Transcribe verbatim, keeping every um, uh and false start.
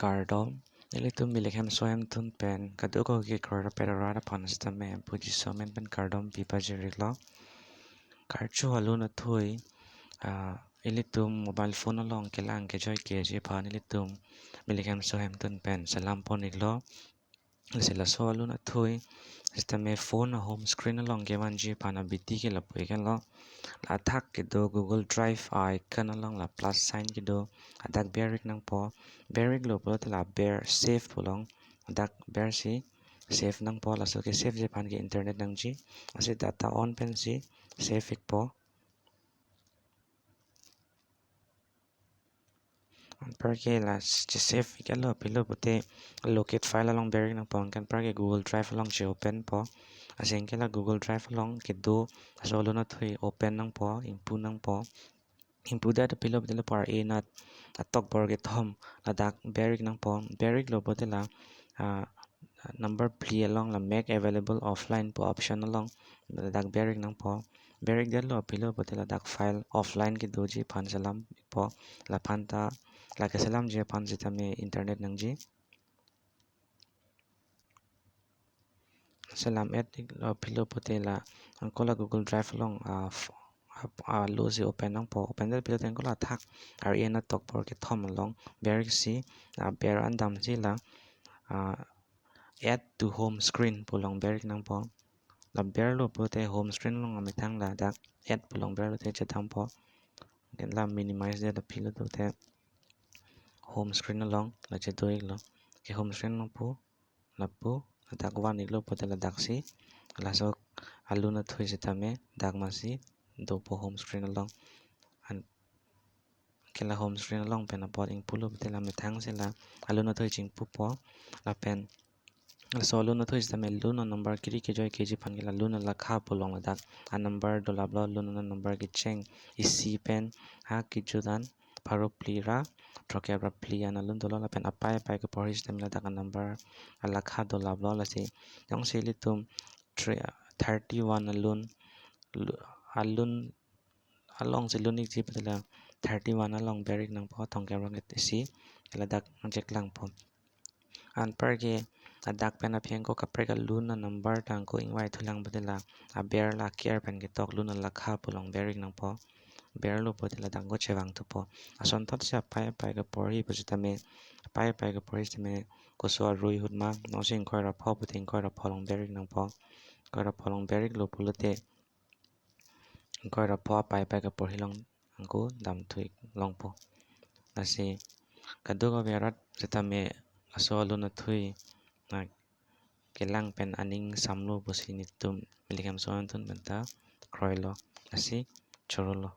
Kardom, ilitum Milikhemso Hemtun pen kadokave kekroi rapet arat aphan sitame puji somen pen kardom pi pajir-iklo. Karcho alun athui, ah, ilitum mobile phone along kelang kejoi keji aphan ilitum Milikhemso Hemtun pen salam pon-iklo. Lasi laso alun athui sitame phone a home screen along kevanji aphan abidi ke lapu-ik henlo. La athak kedo Google Drive a icon along la plus sign kedo, ladak ber-ik nangpo. Ber-iklo pulote la ber save pu along ladak bersi save nangpo. Laso ke saveji aphan ke internet nangji. Lasi data on pensi save-ikpo. Anparke la che save-iklo, pilo pute locate file along ber-ik nangpo, anke anparke Google Drive along che open-po. Lasi anke la Google Drive along kedo laso alun athui open nangpo, ingpu nangpo. Ingpudet pilo pute lapu R A nat atokbor kethom ladak ber-ik nangpo. Ber-iklo pute la, ah, number phli along la make available offline pu option along ladak ber-ik nangpo. Ber-ikdetlo pilo pute ladak file offline kedoji aphan salam-ikpo. Laphanta la kesalamji aphan sitame internet nangji. Salam-et-iklo pilo pute la anke la Google Drive along, ah, f-, ah, ah, lo si open nangpo. Open det pilote anke la athak R A nat atokbor kethom along ber-iksi, ah, ber-an damsi la, ah, add to home screen pu along ber-ik nangpo. La berlo pute home screen along amethang ladak add pu along berlote chedampo. Anke la minimize det pilo pute home screen along la chedo-iklo. Ke home screen along pu, lapu ladak van-iklo pute ladaksi laso alun athui sitame dak masi dopo home screen along. Anke la home screen along pen apot ingpulo pute la methangsi la alun athui chingpupo. Lapen laso alun athui sitame lun a-number kiri kejoi keji aphan ke la lun alakha pu along ladak a-number dolaplo. Lun a-number kecheng isi pen ha kejut an pharo phli ra throkkep ra phli an alun dolo. Lapen apai apai keporhi sitame ladak a-number alakha dolaplo. Lasi jongsi ilitum thirty-one alun, lu-, alun alongsi lun-ikji pute la thirty-one along ber-ik nangpo, throkkep ra isi, ladak nangcheklangpo. Anparke ladak pen aphi anke kaprek alun a-number ta anke ingvai thulang pute la aber la aker pen ketok lun alakha pu along ber-ik nangpo. Berlo pute ladak anke chevangthupo. Asonthotsi apai apai keporhi pusitame, apai apai keporhi sitame koso arui ahut ma, jongsi ingkoi ra pho pute ingkoi ra pho along ber-ik nangpo. Ingkoi ra pho along ber-iklo pulote ingkoi ra pho apai apai keporhi along anke damthu-ik longpo. Lasi kadokave arat sitame laso alun athui na kelang pen aning samlo pusi nelitum Milikhemso Hemtun penta kroilo. Lasi chorolo.